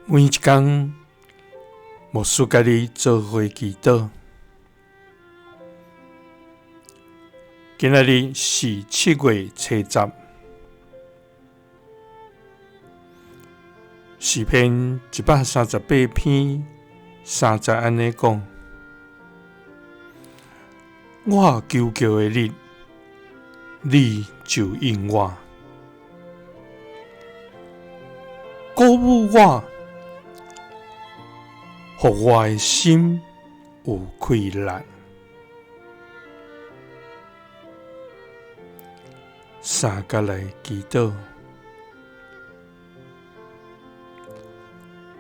每一工，牧师佮你做伙祈祷。今仔日是7月初10，诗篇138篇3节按呢讲：我求告的日，你就应我，鼓舞我，予我的心有气力。三角来祈祷，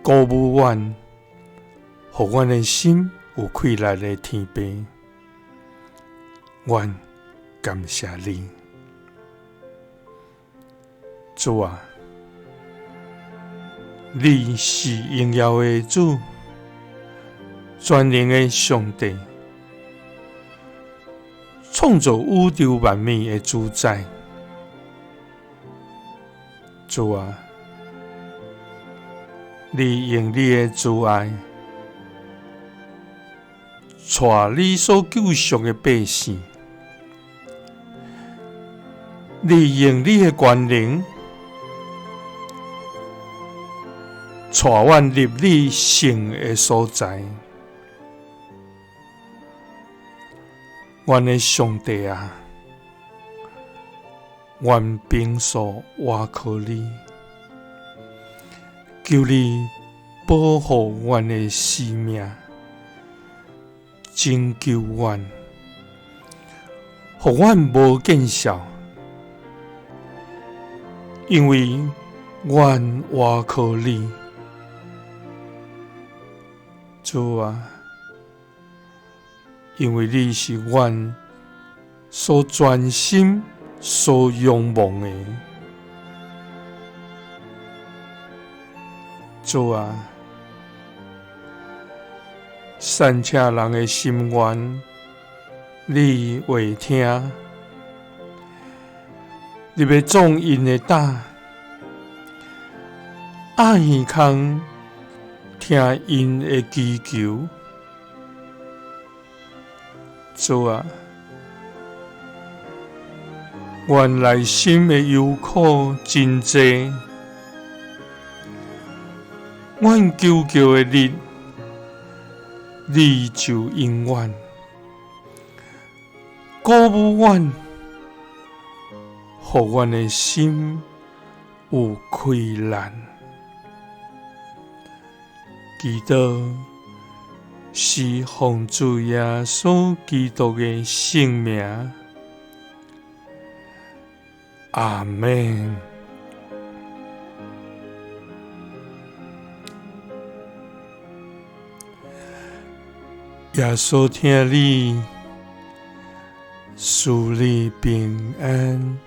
鼓舞阮，予阮的心有气力的天父，阮感谢你，主啊，你是荣耀的主，全能的上帝，创造宇宙万物的主宰。主啊，你用你的慈爱，带你所救赎的百姓；你用你的权能，带阮入你圣的所在。阮的上帝啊，阮平素倚靠你，求你保护阮的生命，拯救阮，予阮无见笑，因为阮倚靠你。主啊，因为你是阮所专心所仰望的。主啊，善车人的心愿，你会听，你欲壮𪜶的胆，鸭耳孔听𪜶的祈求。主啊，阮内心的忧苦真济，阮求告的日，你就应阮，鼓舞阮，予阮的心有气力。祈祷是奉主耶稣基督的圣名。阿们。耶稣疼你，赐你平安。